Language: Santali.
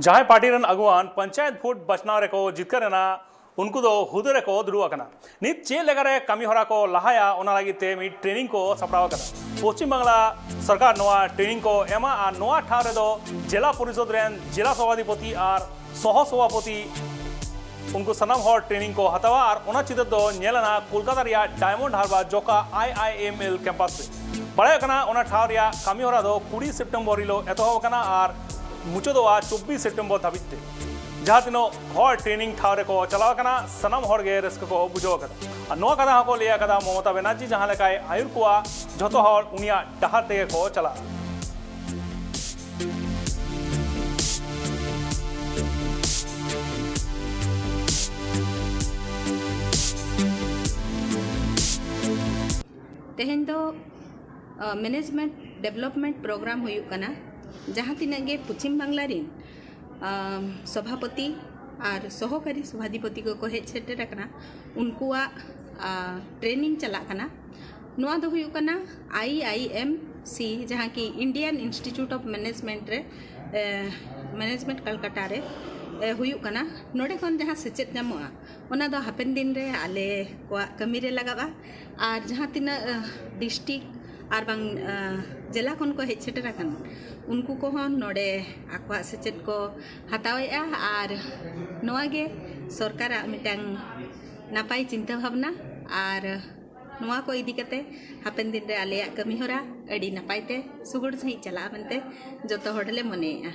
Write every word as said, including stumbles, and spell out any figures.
ᱡᱟᱦᱟᱸᱭ ᱯᱟᱨᱴᱤ ᱨᱮᱱ ᱟᱹᱜᱩᱣᱟᱹᱱ ᱯᱚᱧᱪᱟᱭᱮᱛ ᱵᱷᱳᱴ ᱵᱟᱪᱷᱱᱟᱣ ᱨᱮᱠᱚ ᱡᱤᱛᱠᱟᱹᱨ ᱮᱱᱟ, ᱩᱱᱠᱩ ᱫᱚ ᱦᱩᱫᱟᱹ ᱨᱮᱠᱚ ᱫᱩᱲᱩᱵ ᱟᱠᱟᱱᱟ᱾ ᱱᱤᱛ ᱪᱮᱫ ᱞᱮᱠᱟᱨᱮ ᱠᱟᱹᱢᱤ ᱦᱚᱨᱟ ᱠᱚ ᱞᱟᱦᱟᱭᱟ, ᱚᱱᱟ ᱞᱟᱹᱜᱤᱫ ᱛᱮ ᱢᱤᱫ ᱴᱨᱮᱱᱤᱝ ᱠᱚ ᱥᱟᱯᱲᱟᱣ ᱟᱠᱟᱫᱟ᱾ ᱯᱚᱥᱪᱤᱢ ᱵᱟᱝᱞᱟ ᱥᱚᱨᱠᱟᱨ ᱱᱚᱣᱟ ᱴᱨᱮᱱᱤᱝ ᱠᱚ ᱮᱢᱟ ᱟᱨ ᱱᱚᱣᱟ ᱴᱷᱟᱶ ᱨᱮᱫᱚ ᱡᱮᱞᱟ ᱯᱚᱨᱤᱥᱚᱫ ᱨᱮᱱ ᱡᱮᱞᱟ ᱥᱚᱵᱷᱟᱯᱚᱛᱤ ᱟᱨ ᱥᱚᱦᱚ ᱥᱚᱵᱷᱟᱯᱚᱛᱤ, ᱩᱱᱠᱩ ᱥᱟᱱᱟᱢ ᱦᱚᱲ ᱴᱨᱮᱱᱤᱝ ᱠᱚ ᱦᱟᱛᱟᱣᱟ ᱟᱨ ᱚᱱᱟ ᱪᱤᱛᱟᱹᱨ ᱫᱚ ᱧᱮᱞ ᱮᱱᱟ ᱠᱳᱞᱠᱟᱛᱟ ᱨᱮᱭᱟᱜ ᱰᱟᱭᱢᱚᱱᱰ ᱦᱟᱨᱵᱟᱨ ᱡᱚᱠᱟ ᱟᱭ ᱟᱭ ᱮᱢ ᱮᱞ ᱠᱮᱢᱯᱟᱥ ᱨᱮ᱾ ᱵᱟᱲᱟᱭᱚᱜ ᱠᱟᱱᱟ, ᱚᱱᱟ ᱴᱷᱟᱶ ᱨᱮᱭᱟᱜ ᱠᱟᱹᱢᱤ ᱦᱚᱨᱟ ᱫᱚ ᱠᱩᱲᱤ ᱥᱮᱯᱴᱮᱢᱵᱚᱨ ᱦᱤᱞᱳᱜ ᱮᱛᱚᱦᱚᱵ ᱟᱠᱟᱱᱟ ᱟᱨ ᱢᱩᱪᱟᱹᱫᱚᱜᱼᱟ ᱪᱚᱵᱵᱤᱥ ᱥᱮᱯᱴᱮᱢᱵᱚᱨ ᱫᱷᱟᱹᱵᱤᱡ ᱛᱮ᱾ ᱡᱟᱦᱟᱸ ᱛᱤᱱᱟᱹᱜ ᱦᱚᱲ ᱴᱨᱮᱱᱤᱝ ᱴᱷᱟᱶ ᱨᱮᱠᱚ ᱪᱟᱞᱟᱣ ᱟᱠᱟᱱᱟ, ᱥᱟᱱᱟᱢ ᱦᱚᱲ ᱜᱮ ᱨᱟᱹᱥᱠᱟᱹ ᱠᱚ ᱵᱩᱡᱷᱟᱹᱣ ᱟᱠᱟᱫᱟ᱾ ᱟᱨ ᱱᱚᱣᱟ ᱠᱟᱛᱷᱟ ᱦᱚᱸᱠᱚ ᱞᱟᱹᱭ ᱟᱠᱟᱫᱟ, ᱢᱚᱢᱚᱛᱟ ᱵᱮᱱᱟᱨᱡᱤ ᱡᱟᱦᱟᱸ ᱞᱮᱠᱟᱭ ᱟᱹᱭᱩᱨ ᱠᱚᱣᱟ, ᱡᱷᱚᱛᱚ ᱦᱚᱲ ᱩᱱᱤᱭᱟᱜ ᱰᱟᱦᱟᱨ ᱛᱮᱜᱮ ᱠᱚ ᱪᱟᱞᱟᱜᱼᱟ᱾ ᱛᱮᱦᱮᱧ ᱫᱚ ᱢᱮᱱᱮᱡᱽᱢᱮᱱᱴ ᱰᱮᱵᱷᱞᱚᱯᱢᱮᱱᱴ ᱯᱨᱳᱜᱨᱟᱢ ᱦᱩᱭᱩᱜ ᱠᱟᱱᱟ᱾ ᱡᱟᱦᱟᱸ ᱛᱤᱱᱟᱹᱜ ᱜᱮ ᱯᱚᱪᱷᱤᱢ ᱵᱟᱝᱞᱟ ᱨᱮᱱ ᱥᱚᱵᱷᱟᱯᱚᱛᱤ ᱟᱨ ᱥᱚᱦᱚᱠᱟᱨᱤ ᱥᱚᱵᱷᱟᱫᱷᱤᱯᱚᱛᱤ ᱠᱚᱠᱚ ᱦᱮᱡ ᱥᱮᱴᱮᱨ ᱟᱠᱟᱱᱟ, ᱩᱱᱠᱩᱣᱟᱜ ᱴᱨᱮᱱᱤᱝ ᱪᱟᱞᱟᱜ ᱠᱟᱱᱟ᱾ ᱱᱚᱣᱟ ᱫᱚ ᱦᱩᱭᱩᱜ ᱠᱟᱱᱟ ᱟᱭ ᱟᱭ ᱮᱢ ᱥᱤ, ᱡᱟᱦᱟᱸ ᱠᱤ ᱤᱱᱰᱤᱭᱟᱱ ᱤᱱᱥᱴᱤᱴᱤᱭᱩᱴ ᱚᱯᱷ ᱢᱮᱱᱮᱡᱽᱢᱮᱱᱴ ᱨᱮ, ᱢᱮᱱᱮᱡᱽᱢᱮᱱᱴ ᱠᱟᱞᱠᱟᱴᱟ ᱨᱮ ᱦᱩᱭᱩᱜ ᱠᱟᱱᱟ᱾ ᱱᱚᱰᱮ ᱠᱷᱚᱱ ᱡᱟᱦᱟᱸ ᱥᱮᱪᱮᱫ ᱧᱟᱢᱚᱜᱼᱟ, ᱚᱱᱟ ᱫᱚ ᱦᱟᱯᱮᱱ ᱫᱤᱱ ᱨᱮ ᱟᱞᱮ ᱠᱚᱣᱟᱜ ᱠᱟᱹᱢᱤ ᱨᱮ ᱞᱟᱜᱟᱜᱼᱟ᱾ ᱟᱨ ᱡᱟᱦᱟᱸ ᱛᱤᱱᱟᱹᱜ ᱰᱤᱥᱴᱤᱠ ᱟᱨ ᱵᱟᱝ ᱡᱮᱞᱟ ᱠᱷᱚᱱ ᱠᱚ ᱦᱮᱡ ᱥᱮᱴᱮᱨ ᱟᱠᱟᱱ, ᱩᱱᱠᱩ ᱠᱚᱦᱚᱸ ᱱᱚᱰᱮ ᱟᱠᱚᱣᱟᱜ ᱥᱮᱪᱮᱫ ᱠᱚ ᱦᱟᱛᱟᱣᱮᱫᱼᱟ᱾ ᱟᱨ ᱱᱚᱣᱟ ᱜᱮ ᱥᱚᱨᱠᱟᱨᱟᱜ ᱢᱤᱫᱴᱟᱝ ᱱᱟᱯᱟᱭ ᱪᱤᱱᱛᱟᱹ ᱵᱷᱟᱵᱽᱱᱟ᱾ ᱟᱨ ᱱᱚᱣᱟ ᱠᱚ ᱤᱫᱤ ᱠᱟᱛᱮ ᱦᱟᱯᱮᱱ ᱫᱤᱱ ᱨᱮ ᱟᱞᱮᱭᱟᱜ ᱠᱟᱹᱢᱤ ᱦᱚᱨᱟ ᱟᱹᱰᱤ ᱱᱟᱯᱟᱭ ᱛᱮ ᱥᱩᱜᱩᱲ ᱥᱟᱺᱦᱤᱡ ᱪᱟᱞᱟᱜᱼᱟ ᱢᱮᱱᱛᱮ ᱡᱚᱛᱚ ᱦᱚᱲ ᱞᱮ ᱢᱚᱱᱮᱭᱮᱫᱼᱟ᱾